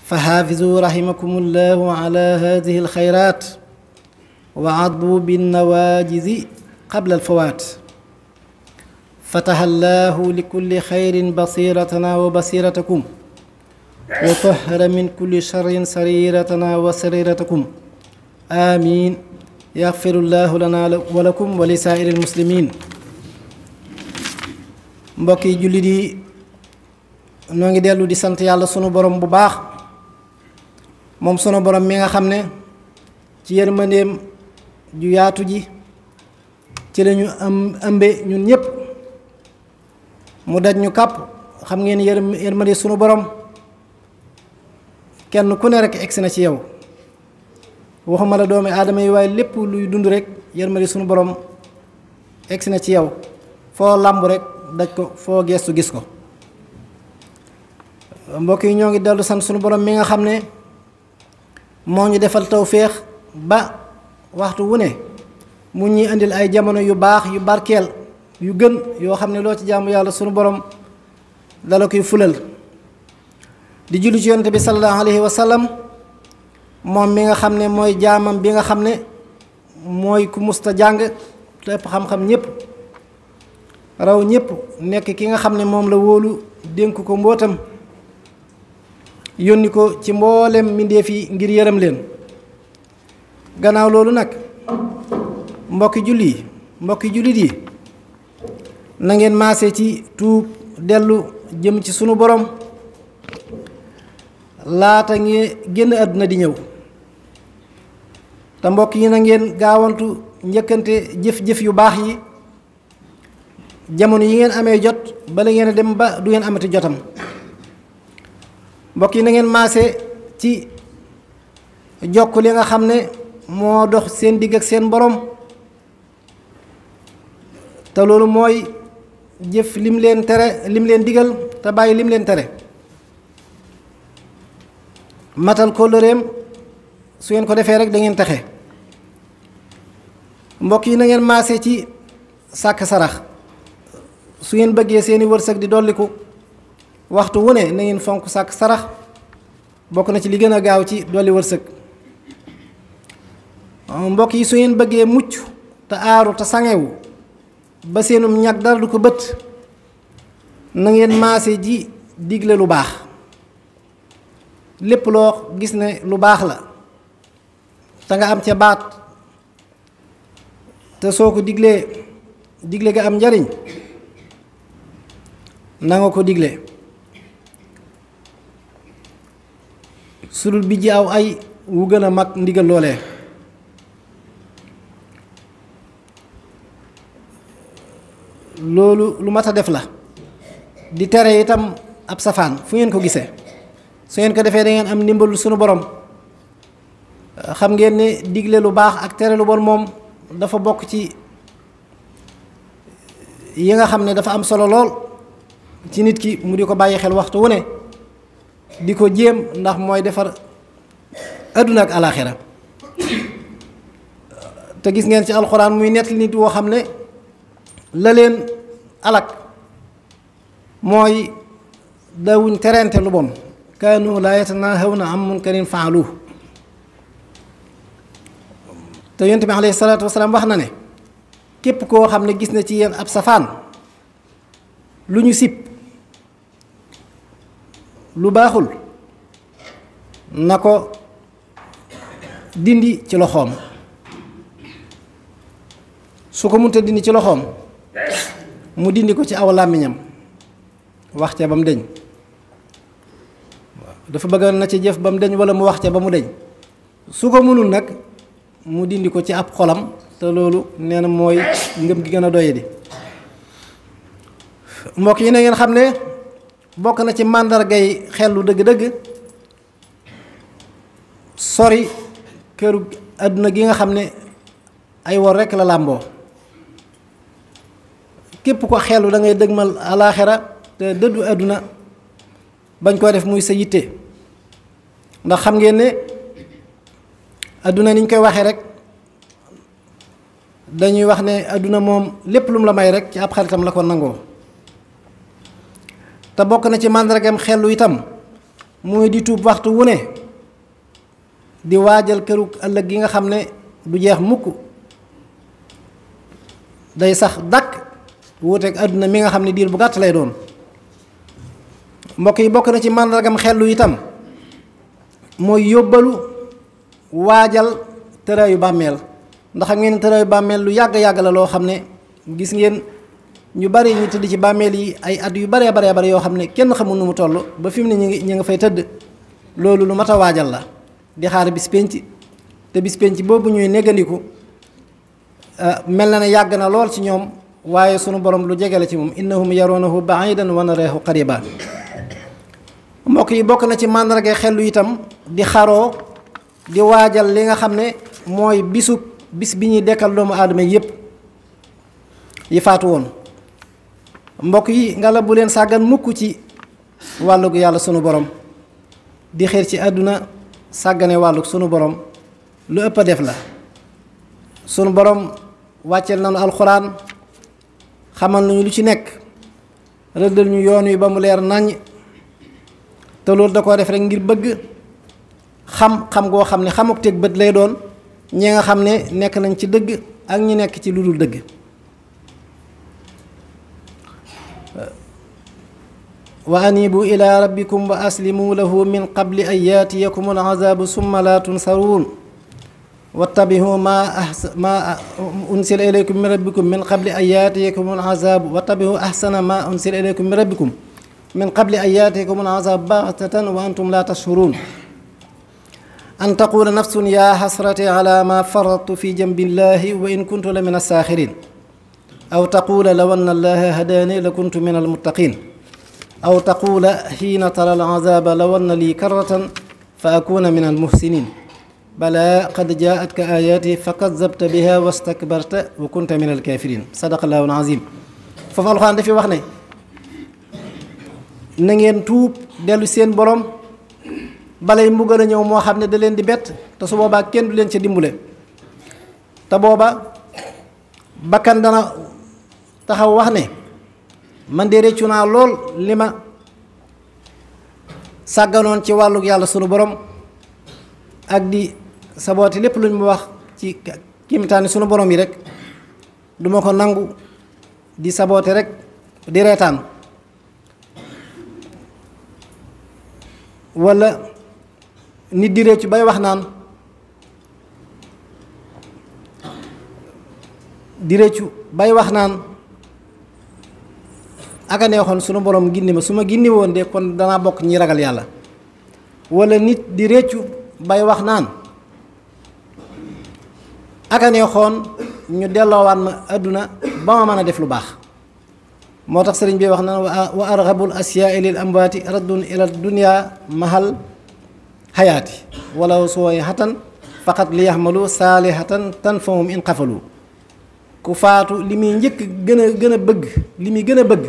فحافظوا رحمكم الله على هذه الخيرات وعضوا بالنواجذ قبل الفوات فتح الله لكل خير بصيرتنا وبصيرتكم وطهر من كل شر سريرتنا وسريرتكم آمين يغفر الله لنا ولكم ولسائر المسلمين. mbokki jullit yi noo ngi dellu di sant yàlla sunu borom bu baax moom sunu borom mi nga xam ne ci yërmandeem ju yaatu ji ci lañu ëmbe ñun ñépp mu daj ñu kàpp. xam ngeen yërmande sunu borom kenn ku ne rek egsi na ci yow, waxuma la doomi aadama yi waaye lépp luy dund rek yërmande sunu borom egsi na ci yow. foo làmb rek daj ko, foo geestu gis ko. mbokk yi ñoo ngi dellu sant sunu borom mi nga xam ne moo ñu defal tawféex ba waxtu wu ne mu ñuy indil ay jamono yu baax yu barkeel yu gën yoo xam ne loo ci jaamu yàlla sunu borom dala koy fulal. di julli ci yonent bi sallallahu alayhi wa sallam moom mi nga xam ne mooy jaamam bi nga xam ne mooy ku musta jàng te ëpp xam-xam ñépp, raw ñépp, nekk ki nga xam ne moom la wóolu dénk ko mbootam yónni ko ci mboolem mbindeef yi ngir yërëm leen. gannaaw loolu nag mbokki jullit yi na ngeen maase ci tuub dellu jëm ci sunu borom laata ngeen génn àdduna di ñëw. te mbokk yi na ngeen gaawantu njëkkante jëf-jëf yu baax yi jamono yi ngeen amee jot bala ngeen a dem ba du ngeen amati jotam. mbokk yi na ngeen maase ci jokk li nga xam ne moo dox seen digg ak seen borom te loolu mooy jëf lim leen tere, lim leen digal te bàyyi lim leen tere. matal kóllëreem su ngeen ko defee rek da ngeen texe. mbokk yi na ngeen maase ci sàkk sarax su ngeen bëggee seeni wërsëg di dolliku waxtu wu ne na ngeen fonk sàkk sarax, bokk na ci li gën a gaaw ci dolli wërsëg. mbokk yi su ngeen bëggee mucc te aaru te sangewu ba seenum ñag dara du ko bët na ngeen maase ji digle lu baax. lépp loo gis ne lu baax la te nga am ca baat te soo ko digle ga am njariñ na nga ko digle. sudul bi ji aw ay wu gën a mag ndigal loolee. loolu lu mat a def la. di tere itam ab safaan fu ngeen ko gisee su ngeen ko defee da ngeen am ndimbalu sunu borom. xam ngeen ne digle lu baax ak tere lu bon moom dafa bokk ci yi nga xam ne dafa am solo lool ci nit ki mu di ko bàyyi xel waxtu wu ne di ko jéem, ndax mooy defar adduna ak alaaxira. te gis ngeen ci alxuraan muy nettali nit woo xam ne la leen alak mooy dawuñ terente lu bon. kaanu laa yatanahawna an munkarin faaluhu. te yonent bi alayhi salaatu wasalaam wax na ne képp koo xam ne gis na ci yéen ab safaan lu ñu sib lu baaxul na ko dindi ci loxoom. su ko munta dindi ci loxoom mu dindi ko ci aw làmmiñam wax ca ba mu deñ. dafa bëgg na ci jëf ba mu deñ wala mu wax ca ba mu deñ. su ko mënul nag mu dindi ko ci ab xolam te loolu nee na mooy ngëm gi gën a doyadi. mbokk yi na ngeen xam ne bokk na ci màndargay xellu dëgg-dëgg sori këru àdduna gi nga xam ne ay wor rekk la làmboo. képp ko xellu da ngay dëgmal alaaxira te dëddu àdduna bañ koo def muy sa yitte. ndax xam ngeen ne àdduna niñ koy waxee rek dañuy wax ne àdduna moom lépp lu mu la may rek ci ab xaritam la ko nangoo. te bokk na ci màndargam xellu itam muy di tuub waxtu wu ne di waajal këru ëllëg gi nga xam ne du jeex mukk day sax dakk wuuteeg àdduna mi nga xam ne diir bu gàtt lay doon. mbokk yi bokk na ci màndargam xellu itam mooy yóbbalu waajal tëraayu bàmmeel ndax xam ngeen tëraayu bàmmeel lu yàgg la loo xam ne gis ngeen ñu bari ñu tëdd ci bàmmeel yi ay at yu baree bare yoo xam ne kenn xamul nu mu toll ba fi mu ne ñu nga fay tëdd. loolu lu mat a waajal la di xaar bis penc te bis penc boobu ñuy négandiku mel na ne yàgg na lool ci ñoom waaye sunu borom lu jege la ci moom innahum yarawnahu ba'idan wa naraahu qariba. mbokk yi bokk na ci màndarga xellu itam di xaroo di waajal li nga xam ne mooy bis bi ñuy dekkal doomu aadama yépp yi faatu woon. mbokk yi nga la bu leen sàggan mukk ci wàllug yàlla sunu borom di xeer ci àdduna sàggane wàllug sunu borom lu ëpp a def la. sunu borom wàcceel nañu alxuraan xamal nañu lu ci nekk rëddal ñu yoon wi ba mu leer naññ te loolu da koo def rek ngir bëgg xam goo xam ne xamuk teg bët lay doon ñi nga xam ne nekk nañ ci dëgg ak ñi nekk ci lu dul dëgg. wa anibu ila rabbikum wa aslimu lahu min qabli an yaatiyakum al-azaabu summa laa tunsaruun wattabihu ma unsila ilaykum min rabbikum min qabli an yaatiyakum al-azaabu wattabihu ahsana ma unsila ilaykum min rabbikum min qabli an yaatiyakum al-azaabu baghtatan wa antum laa tash'uruun an taqula nafsun yaa hasrati ala ma faradtu fi janbillahi wa in kuntu la min as-saaxiriin aw taqula law anna allaha hadaani la kuntu min al-muttaqiin aw taqula xiina tara al-azaaba law anna lii karratan fa akuuna min al-muhsiniin balaa qad jaatka aayaati fa kazzabta biha wastakbarta wa kunta min al-kaafiriin sadaqallaahu al-aziim. foofu alxuraan dafi wax ne na ngeen tuub dellu seen borom balay mbugal a ñëw moo xam ne da leen di bett te su boobaa kenn du leen ca dimbule te booba bakkan dana taxaw wax ne man de réccu naa lool li ma sàgganoon ci wàllug yàlla sunu borom ak di saboote lépp luñ mu wax ci kimtaani sunu borom yi rek duma ko nangu di saboote rek di reetaan walla nit di réccu bay wax naan aka neexoon sunu borom gindi ma su ma gindi woon de kon danaa bokk ñi ragal yàlla walla nit di réccu bay wax naan aka neexoon ñu delloowaat ma àdduna ba ma mën a def lu baax. moo tax sëriñ bi wax naan wa arghabul asyaai lil amwaati raddun ila dunya mahal xayaati walaw sooy xatan faqat li yaxmalu saalihatan tanfahum in xafalu ku faatu li muy njëkk gën a bëgg li muy gën a bëgg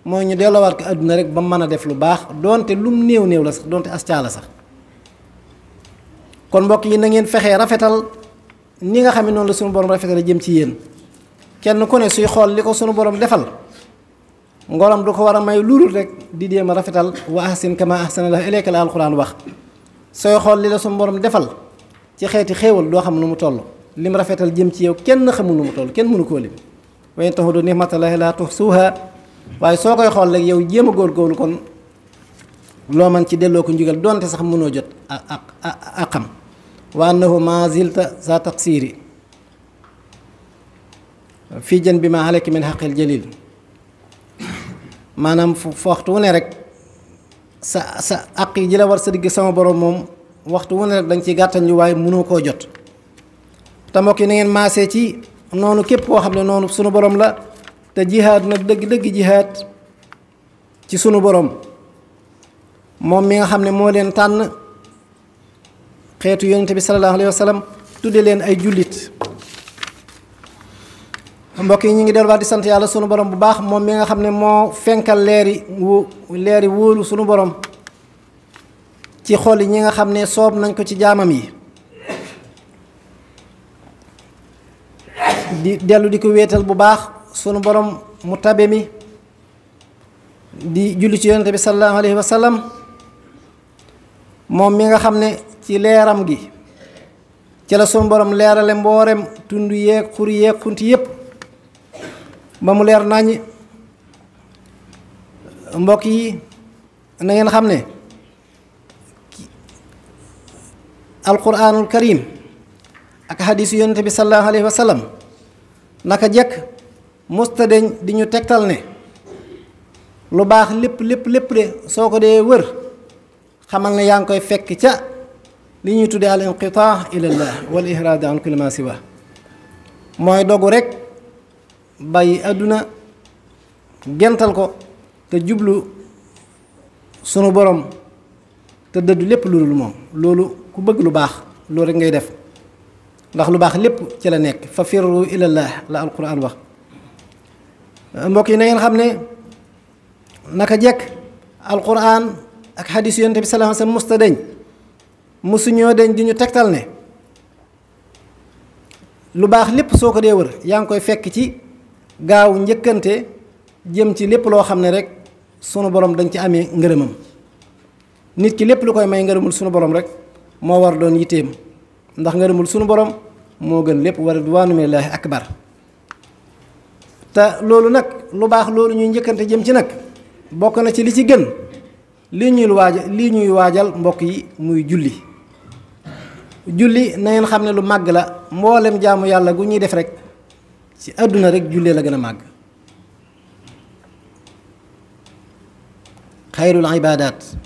mooy ñu delloowaat ko àdduna rek ba mu mën a def lu baax doonte lum néew la sax doonte ascaa la sax. kon mbokk yi na ngeen fexee rafetal ni nga xam ne noonu la sunu borom rafetal jëm ci yéen kenn ku ne suy xool li ko sunu borom defal ngoram du ko war a may luurul rek di jéem a rafetal wa ahsin kama ahsana Allahu ilayka la alquran wax. sooy xool li la sunu borom defal ci xeeti xéewal doo xam nu mu toll lim rafetal jëm ci yow kenn xamul nu mu toll kenn mënu koo lim wa in ta'uddu ni'matallahi laa tuhsuha waaye soo koy xool rek yow jéem a góorgóorlu kon loo man ci delloo ko njugal donte sax mënoo jot ak xam wa annahu ma zilta za taqsiri fii jën bi ma aleyka min xaqil jalil maanaam fu waxtu wu ne rek sa àq yi ji la war sa digg sama borom moom waxtu wu ne rek danga ciy gàttañ lu waaye mënoo koo jot te mbokk yi na ngeen maasee ci noonu képp koo xam ne noonu sunu borom la te jihaad nag dëgg jihaad ci sunu borom moom mi nga xam ne moo leen tànn xeetu yonent bi sallallahu alayhi wa sallam tudde leen ay jullit mbokk yi ñu ngi delluwaat di sant yàlla sunu borom bu baax moom mi nga xam ne moo fenkal leeri wóolu sunu borom ci xol yi ñi nga xam ne soob nañ ko ci jaamam yi di dellu di ko wéetal bu baax sunu borom mu tabe mi di julli ci yonent bi sallallahu alayhi wa sallam moom mi nga xam ne ci leeram gi ci la sunu borom leerale mboolem tund yeeg xur yeeg xunti yépp ba mu leer naññi. mbokk yi na ngeen xam ne alquranul karim ak xadiisu yonent bi sallallahu alayhi wa sallam naka jekk musta deñ di ñu tegtal ne lu baax lépp de soo ko dee wër xamal ne yaa ngi koy fekk ca li ñuy tuddee al inqitaa ilallah wal ihraad an kulli ma siwa mooy dogu rek bàyyi àdduna gental ko te jublu sunu borom te dëddu lépp lu dul moom. loolu ku bëgg lu baax loolu rek ngay def ndax lu baax lépp ci la nekk fa firru ilallah la alquran wax. mbokk yi na ngeen xam ne naka jekk alquran ak xadiis yonent bi sallallahu alayhi wasallam musta deñ musuñoo deñ di ñu tegtal ne lu baax lépp soo ko dee wër yaa ngi koy fekk ci gaaw njëkkante jëm ci lépp loo xam ne rek sunu borom dañ ci amee ngërëmam. nit ki lépp lu koy may ngërëmul sunu borom rek moo war doon yitteem ndax ngërëmul sunu borom moo gën lépp wa ridwaanu minallaahi akbar. te loolu nag lu baax loolu ñuy njëkkante jëm ci nag bokk na ci li ci gën lii ñuy waajal mbokk yi muy julli. julli na ngeen xam ne lu màgg la mboolem jaamu yàlla gu ñuy def rek ci àdduna rek jullee la gën a màgg. xayrul ibaadaat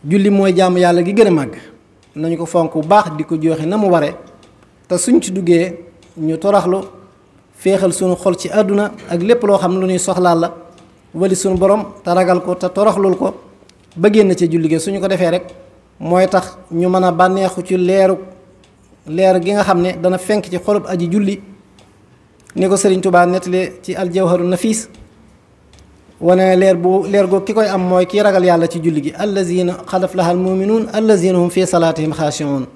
julli mooy jaamu yàlla gi gën a màgg nañu ko fonk bu baax di ko joxe na mu ware te suñ ci duggee ñu toraxlu féexal sunu xol ci àdduna ak lépp loo xam lu ñuy soxlaal la wali sunu borom te ragal ko te toroxlul ko ba génn ci julli gi suñu ko defee rek mooy tax ñu mën a bànneexu ci leer gi nga xam ne dana fenk ci xolub aji julli ni ko Sëriñ Tuubaa nettalee ci aljawharu nafiis wane leer googu ki koy am mooy kii ragal yàlla ci julli gi allazina qad aflaha al muminuun allazina hum fi salaatihim xaashiuun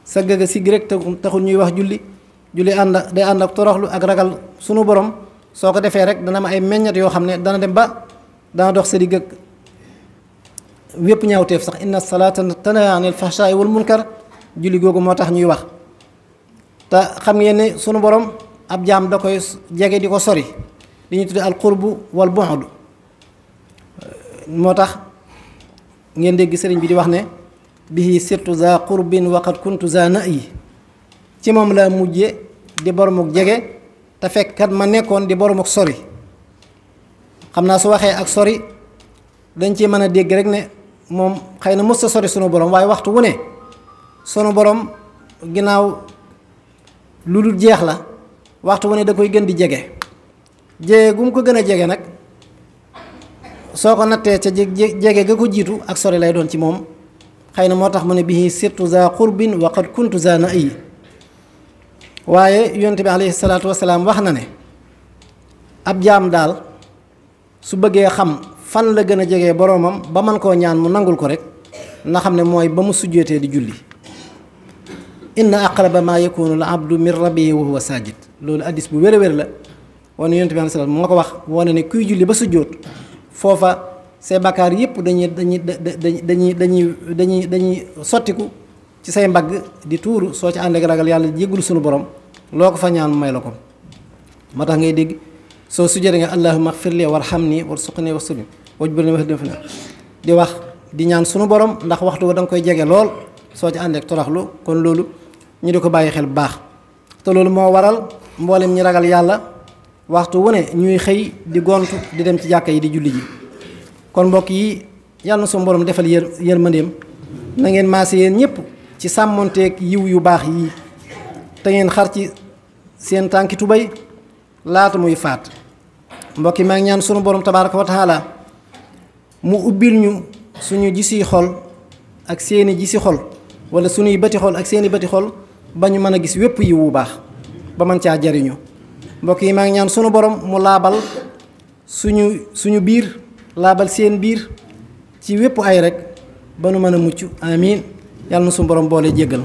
sa gëga sigg rek taxul ñuy wax julli day ànd ak toroxlu ak ragal sunu borom soo ko defee rek dana am ay meññat yoo xam ne dana dem ba dana dox sa digg ak wépp ñaawteef sax inna salaata tanhaa anil fahshaa'i wal munkar julli googu moo tax ñuy wax. te xam ngeen ne sunu borom ab jaam da koy jege di ko sori li ñuy tudde al qurbu wal bu'd moo tax ngeen dégg sëriñ bi di wax ne bihi sirtu za qurbin wa qad kuntu za na'yi ci moom la mujje di boromuk jege te fekk kat ma nekkoon di boromuk sori. xam naa su waxee ak sori dañ ci mën a dégg rek ne moom xëy na mës a sori sunu borom waaye waxtu wu ne sunu borom ginnaaw lu dul jeex la waxtu wu ne da koy gën di jege gu mu ko gën a jege nag soo ko nattee ca jege ga ko jiitu ak sori lay doon ci moom. xëy na moo tax mu ne bihi sirtu za qurbin wa qad kuntu za na'yi waaye yonent bi alayhi salaatu wasalaam wax na ne ab jaam daal su bëggee xam fan la gën a jege boroomam ba man koo ñaan mu nangul ko rek na xam ne mooy ba mu sujjootee di julli. inna aqraba ma yakunu al abdu min rabbihi wa huwa sajid loolu addis bu wér a wér la wane yonent bi alayhi salaam moo ko wax wane ne kuy julli ba sujjoot foofa say bakkaar yépp dañuy sottiku ci say mbagg di tuuru soo ci ànd ak ragal yàlla jéggul sunu borom loo ko fa ñaan may la ko. moo tax ngay dégg soo sujjee nga allahumma ighfir li warhamni warzuqni wasturni wajburni wahdini fi di wax di ñaan sunu borom ndax waxtu wa da nga koy jege lool soo ci ànd ak toroxlu kon loolu ñu di ko bàyyi xel bu baax. te loolu moo waral mboolem ñi ragal yàlla waxtu wu ne ñuy xëy di gontu di dem ci jàkka yi di julli ji. kon mbokk yi yàlla na sunu borom defal yërmandeem na ngeen maase yéen ñëpp ci sàmmonteeg yiw yu baax yii te ngeen xar ci seen tànki tubay laata muy faat. mbokk yi maa ngi ñaan sunu borom tabaaraka wa taala mu ubbil ñu suñu gisi xol ak seeni gisi xol wala suñuy bëti xol ak seeni bëti xol ba ñu mën a gis wépp yiw wu baax ba mën caa jariñu. mbokk yi maa ngi ñaan sunu borom mu laabal suñu biir laabal seen biir ci wépp ay rek ba nu mën a mucc amiin yàlla na sunu borom boole jéggal.